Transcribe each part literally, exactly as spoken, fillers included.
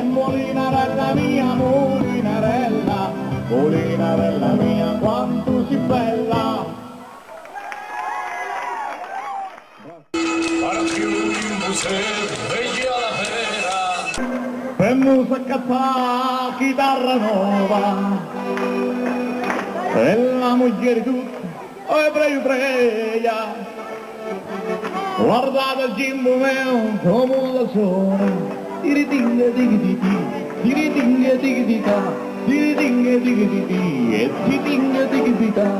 Mulinarella mia, mulinarella, mulinarella mia, quantu si bella! Partiu in museu, vegghia la fera. Pemmu s'accattà chitarra nova, e la mugghieri tutta, o ebreu preia. Guardate il gimbu meu, comu la sona, tiritinga tighi titì, tiritinga tighi tità, tiritinga tighi titì, e titinga tighi tità.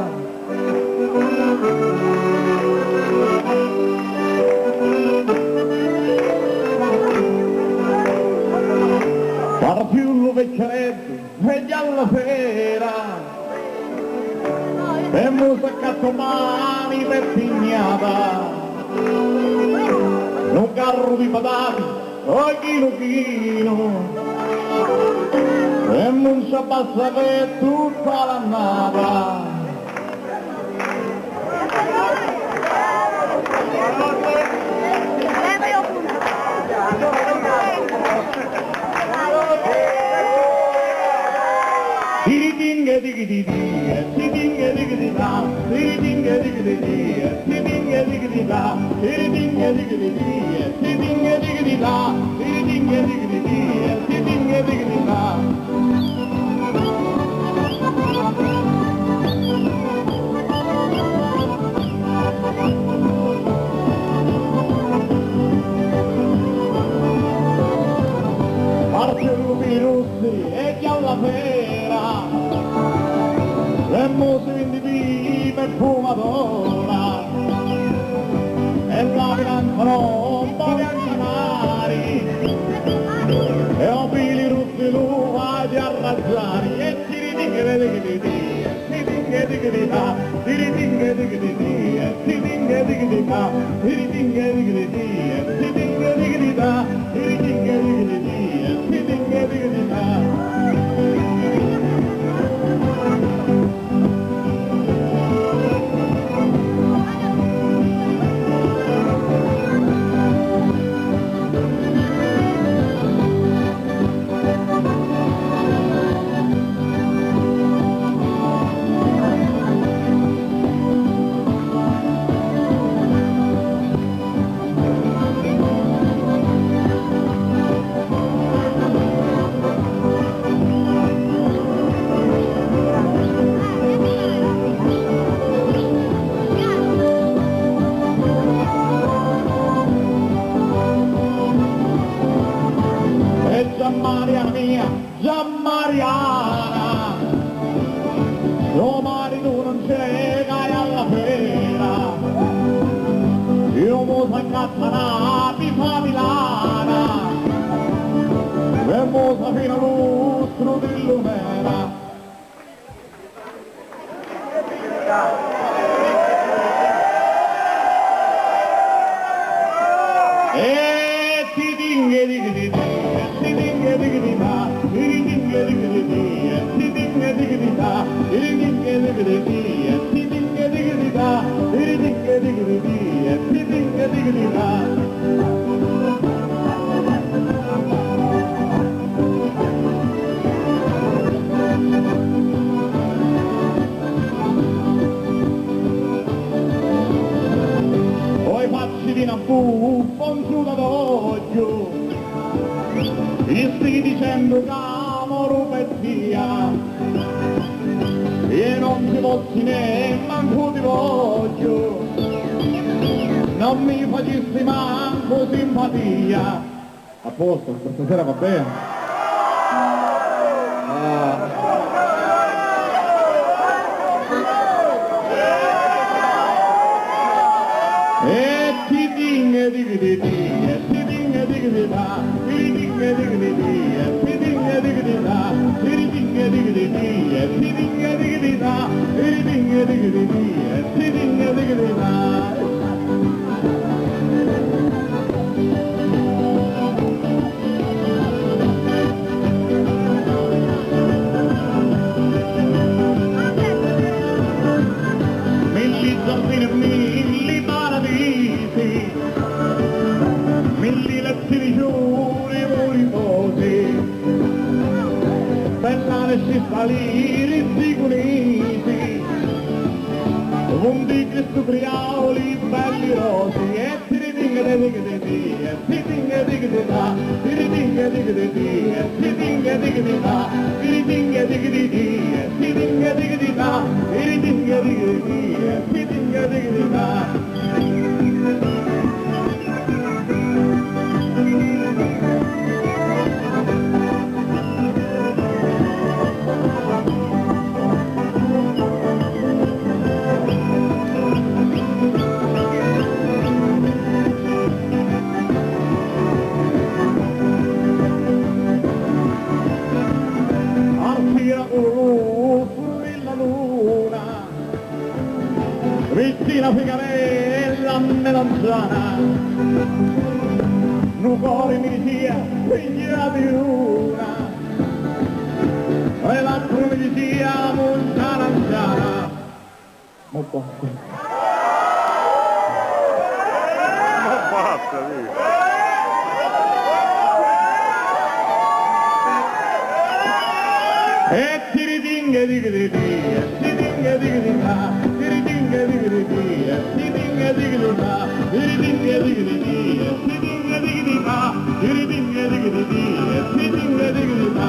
Partiu lu vecchiareddu e già la fera, e mu s'accatta mani pe pignata, nu carru di patati, o chinu chinu, e mu nci abbassa pe tutta l'annata. Tiritinga tighi titì, titinga tighi tità, tiritinga tighi titì, titinga tighi tità, tiritinga tighi titì, titinga tighi tità, tiritinga tighi titì, titinga tighi tità. Marcellu Piruzzi e Gialla Fera, e musi vinti pipi e pumadora, e la finanza non pò piantinari, e o pili ruzzi lu vai di arrazzari, e tiritinga tighi titì, tiritinga tighi tità, tiritinga tighi titì, tiritinga tighi tità, tiritinga tighi titì, tiritinga tighi tità, tiritinga tighi titì, tiritinga tighi tità. E Giammariana mia, Giammariana, lu maritu non c'è, vai alla fera, iu mu s'accatta na pifamilana, e mu sa fino a lustru di lumera. E ti tinghe di gridì, e ti tinghe di gridà, ti tinghe di gridì, e ti tinghe di gridà, ti tinghe di gridì, e ti tinghe di gridà, ti tinghe di gridì, e ti tinghe di gridà. Oi, facci di na buffa un suda d'ogghiu, ti stai dicennu ca moru pe tia, e non ti pozzi nemmancu ti vogghiu, non mi facisti mancu simpatia. A posto, per stasera va bene? Ah. E ti tinghe di gridì, e ti tinghe di gridà, ti tinghe di gridì, e ti tinghe di gridà, ti tinghe di gridì, e ti tinghe di gridà, ti tinghe di gridì, e ti tinghe di gridà. Milli giardini e milli paradisi, milli letti di ciuri muribosi, Sciffaliri, zicuniti, Monti Cristu, Friauli, belli rosi, e tiritinghi, tiritinghi, e tiritinghi, tiritinghi, e tiritinghi, tiritinghi, tiritinghi, e tiritinghi, tiritinghi, e tiritinghi, tiritinghi, e tiritinghi, tiritinghi, e tiritinghi, tiritinghi. Artira cu lu furri la luna. Vicinu a Figarella, a melanzana, nu cori mi dicia, figghia di luna, e l'altru mi dicia, muntana anziana. Mo basta. Mo basta, sì. E tiritinghi, tiritinghi, e tiritinghi, tiritinghi, e tiritinghi, tiritinghi, e tiritinghi, tiritinghi, e tiritinghi, tiritinghi, tiritinghi, tiritinghi, tiritinghi, tiritinghi, tiritinghi.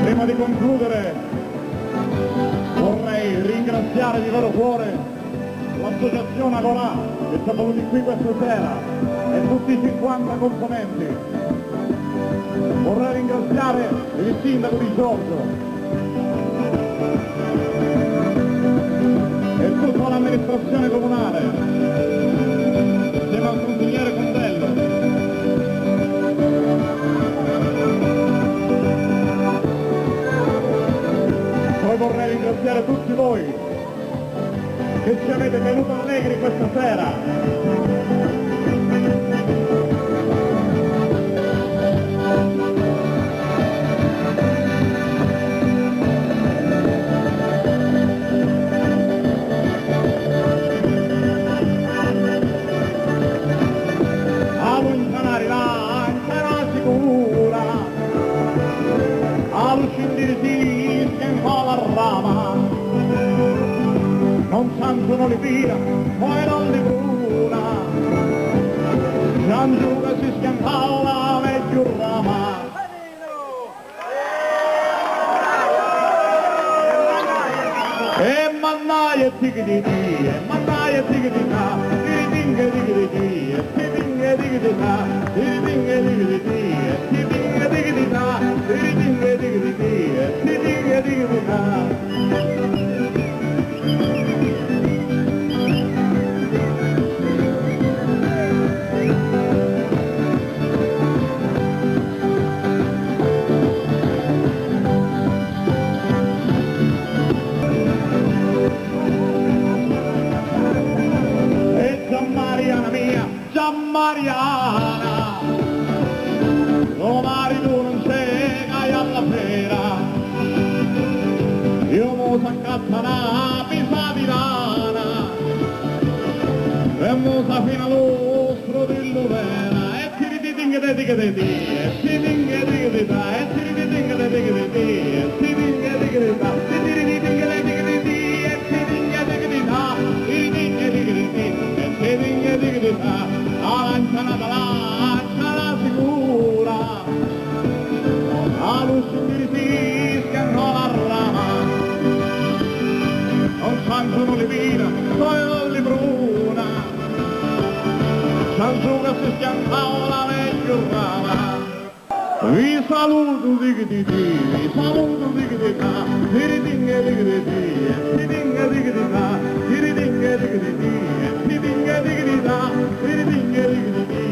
Prima di concludere, vorrei ringraziare di vero cuore l'associazione Agorà, che ci ha voluti qui questa sera, e tutti i cinquanta componenti. Vorrei ringraziare il sindaco Di Giorgio e tutta l'amministrazione comunale, insieme al consigliere Condello. Poi vorrei ringraziare tutti voi che ci avete tenuto allegri questa sera. A lu ncanari la ncara sicura, a lu scindiri si schiancò la rama, non sanzunu li pira, poi non li pruna, San Giuda si schiancò la megghiu rama. E mannaia e tighi di di, e mannaia e tighi di da, tiritinghi e tighi di di, e tiritinghi e tighi di da, tiritinghi e tighi di di, e tiritinghi e tighi di da, tiritinghi e tighi di di, e tiritinghi e tighi di da. E Giammariana mia, Giammariana, lu maritu non c'è, ca è alla fera. Iu mu s'accatta na pisa di lana e mu sa fina lu strudillu vera. E tiri ti tinghi te tighi te ti, e ti tinghi tighi ti ta, e tiri ti tinghi te tighi te ti, e ti tinghi tighi ti ta, ti tiri ti tinghi te tighi te ti, e ti tinghi tighi ti ta, tiri tinghi tighi ti ti, e ti tinghi tighi ti ta. Alancianata, lanciana sicura, a lu scindiri si schiancò la rama, non sanzunu li pina, soi li pruna, San Giuda si schiancò la megghiu rama. Vi salutu tighi ti ti, vi salutu tighi ti ta, tiri tinghi tighi ti ti, e ti tinghi tighi ti ta, tiri tinghi tighi ti ti, e ti tinghi tighi ti ta, tiri tinghi tighi ti ti,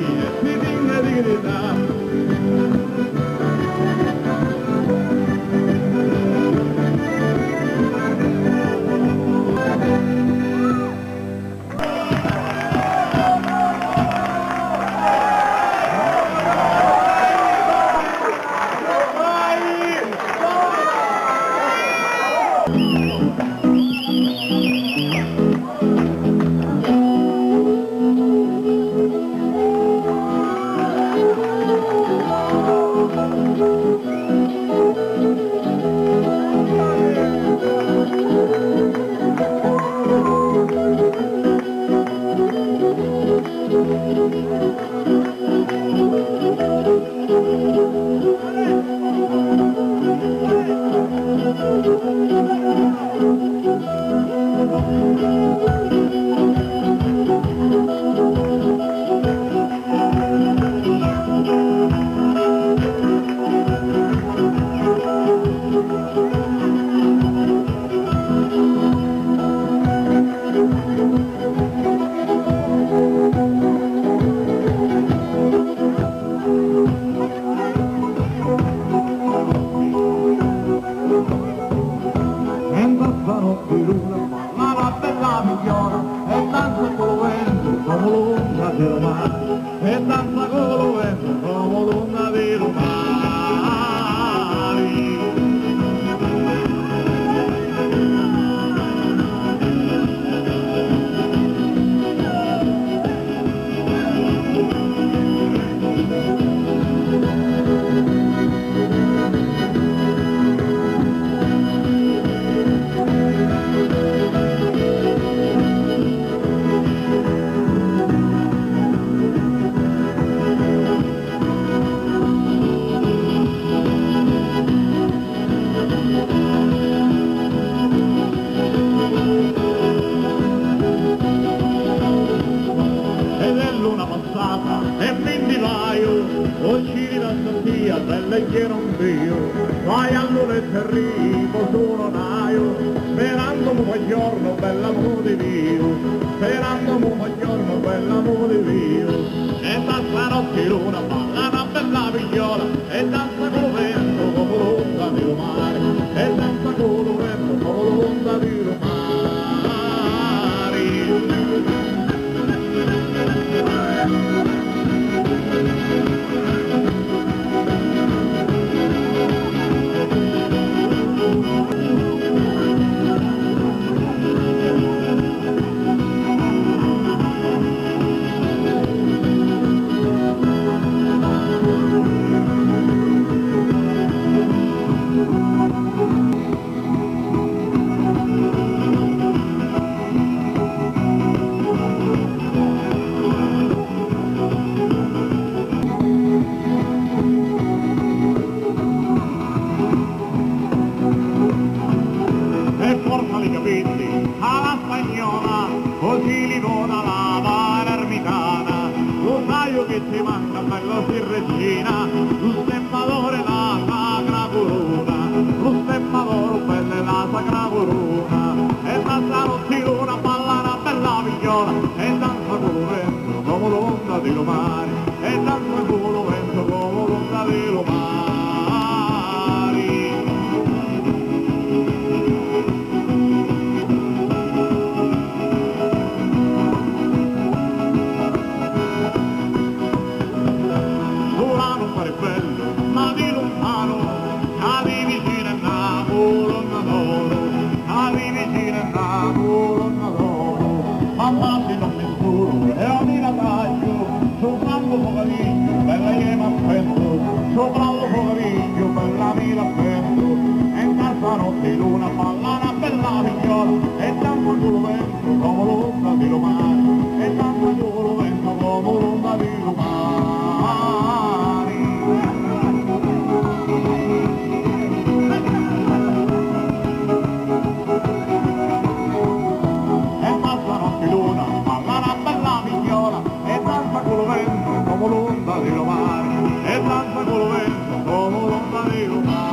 E nta sta notti luna parla na bella figliola e danza cu lu ventu comu l'onda di lu mari, e danza cu lu ventu comu l'onda di lu mari. Ed è luna passata e mi nni vaiu, o cili da Santia, bella e chiena un Diu, vai a lu letterri, po sunu naiu, sperandu mu fa giornu, bella mu di Diu, sperandu mu fa giornu, bella mu di Diu. E nta sta notti luna balla na bella figliola, e danza cu lu ventu comu l'onda di lu mari, e danza cu lu ventu comu l'onda di lu mari. E forza li capiddi a la spagnola, così li vota la palermitana. Lu saiu chi ti manca, bello si regina, lu stemmadore la sacra curuna, lu stemmadore bello la sacra curuna. E nta sta notti luna balla na bella figliola, e danza cu lu ventu comu l'onda di lu mari, e danza cu lu ventu comu l'onda di lu mari. Vulanu pari bellu, ma di luntanu, ca di vicinu è na culonna d'oru, ca di vicinu è na culonna d'oru. Mamma si non mi scuru e io mi la taggio, sopra lu focarigghiu, bella iè m'appendu, sopra lu focarigghiu, bella mi l'appendu. E nta sta notti luna balla na bella figliola, e danza cu lu ventu comu l'onda di lu mari, e danza cu lu ventu comu l'onda di lu mari. E passa notti luna, balla na bella figliola, e danza cu lu ventu comu l'onda di lu mari, e danza cu lu ventu comu l'onda di lu mari.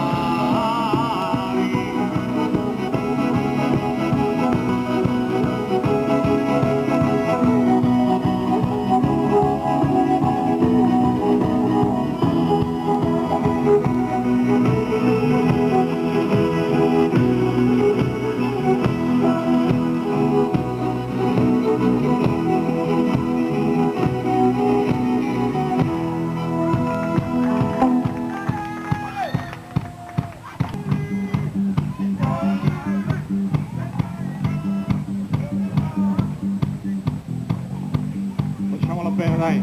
Facciamola bene, dai.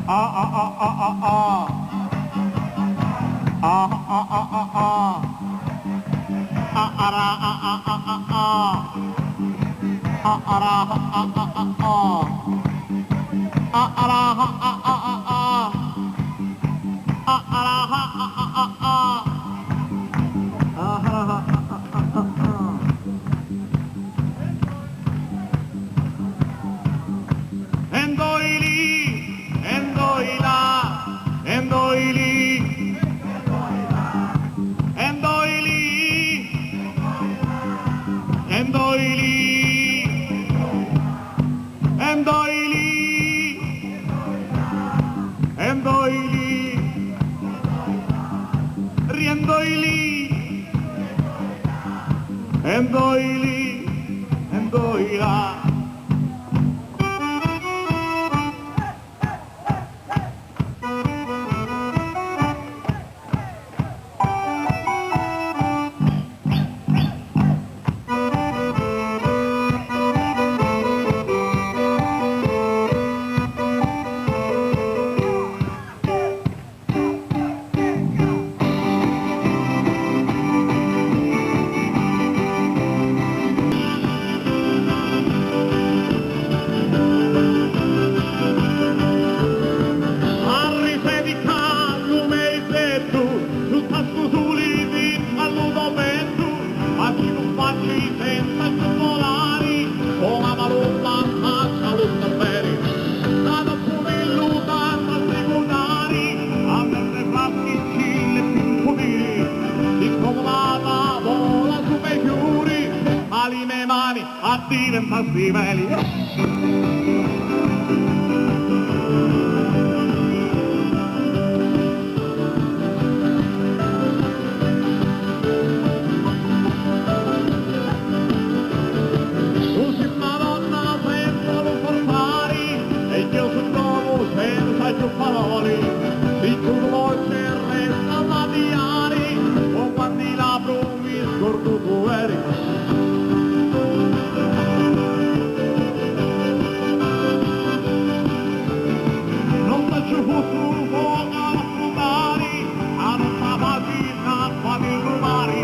Ah, ah, ah, ah, ah, ah. Ah, ah, ah, ah, ah, ah. Ah, ah, ra, ah, ah, ah, ah, ah. E ndoi li, e ndoi la, e ndoi li, e ndoi li, e ndoi li, e ndoi li, e ndoi li, ri e ndoi li, e ndoi li, e ndoi la. Arrisedi ccà lu me iseddu, sutta stu suli dintra lu to pettu, facci cu facci senza ciuccolari, comu a palumma 'n faccia a lu stabberi, da doppu di lu tarra sicurdari, a merre flaschi, cicilli e pimputini, si comu la tavola su me ciuri, ma li me mani addiventasti veli. Tu si Madonna senza lu forzari, e io su l'omu senza chiù paroli, si tu voce resta a diari, o quanti la mi scordu cu eri. Non sacciu fussu un focu a scutari, a nostra pagina qua di rumari,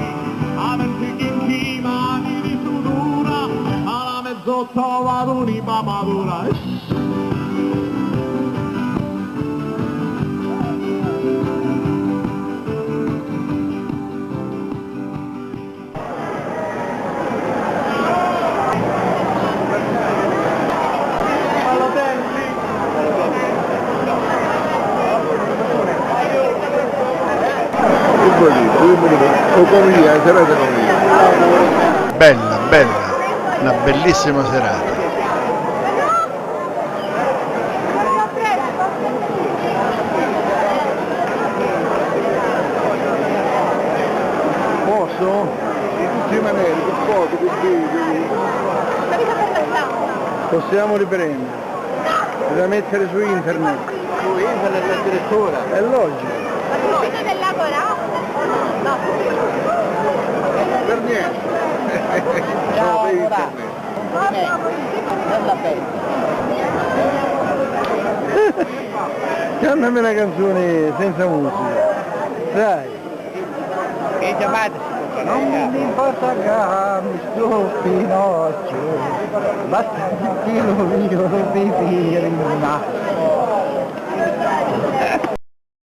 a venti chinchi mani di sudura, a la mezzotta vado in papadura. Che vuoi dire? Due minuti. O come dire, la serata non viene. Bella, bella, una bellissima serata. Posso? In tutti i maneri, più foto, più video. Possiamo riprendere. Bisogna mettere su internet. Su internet addirittura? È logico. Ma tu vedi dell'agora? No. Per niente. No, per internet. Cantami una canzone senza musica, dai. E chiamate. Non mi importa ca mi sto Pinocchio, basta che lo io lo vedi prima.